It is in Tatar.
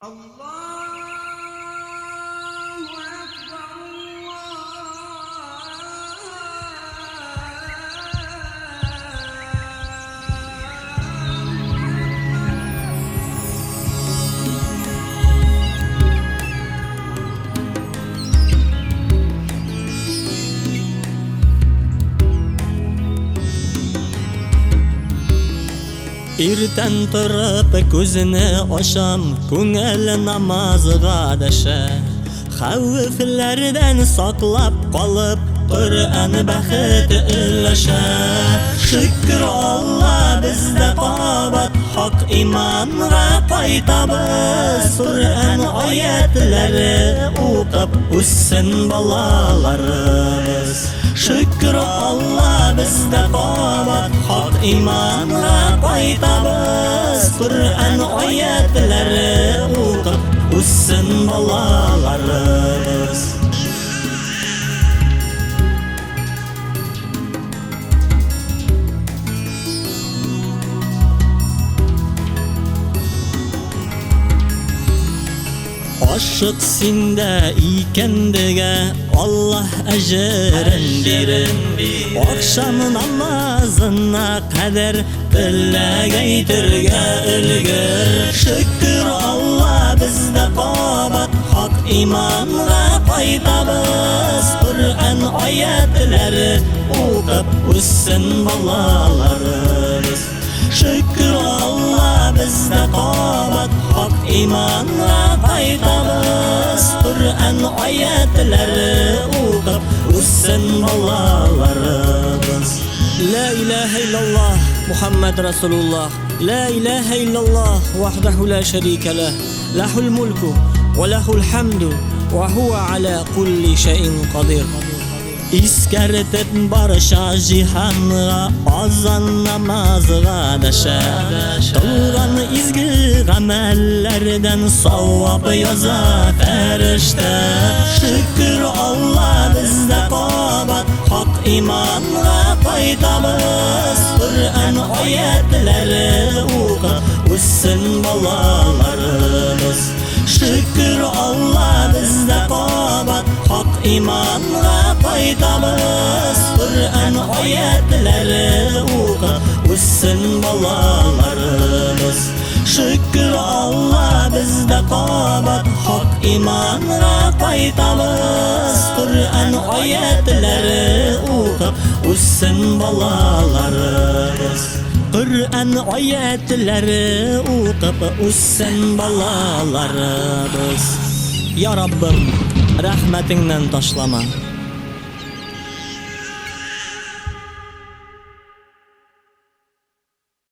Аллаһу әкбәр, Аллаһу әкбәр. Иртән торып күзне ачам, күңел намазга дәшә. Хәвефләрдән саклап калып, Коръән бәхет өләшә. Шөкер Алла, без дә кабат хак иманга кайтабыз. Коръән аятләре укып үссен балаларыбыз. Шөкер Алла, без дә кабат хак иманга кайтабыз. Коръән аятләре укып үссен балаларыбыз. Ашык синдә икәндегә Аллаһ әҗерен бирер. Ахшам намазына кадәр теләк әйтергә өлгер. Шөкер Алла, без дә кабат хак иманга кайтабыз. Коръән аятләре укып үссен балаларыбыз. Шөкер Алла, без дә кабат хак иманга кайтабыз. Коръән аятләре укып үссен балаларыбыз. Ла илаһа иллаллаһ, Мухаммад Расулуллаһ. Ла илаһа иллаллаһ, вахдаху ла шәрикә ләһ. Лахул мулку ва лахул хамду ва хуа аля кулли шәйин кадир. Искәртеп барча җиһанга азан намазга дәшә. Кылган изге гамәлләрдән савап яза фәрештә. Шөкер Алла, без дә кабат хак иманга кайтабыз. Коръән аятләре укып үссен балаларыбыз. Шөкер Алла, без дә кабат хак иманга кайтабыз. Коръән аятләре укып үссен балаларыбыз. Шөкер Алла, без дә кабат хак иманга кайтабыз. Коръән аятләре укып үссен балаларыбыз. Коръән аятләре укып үссен балаларыбыз. Я Раббым, рәхмәтеңнән ташлама.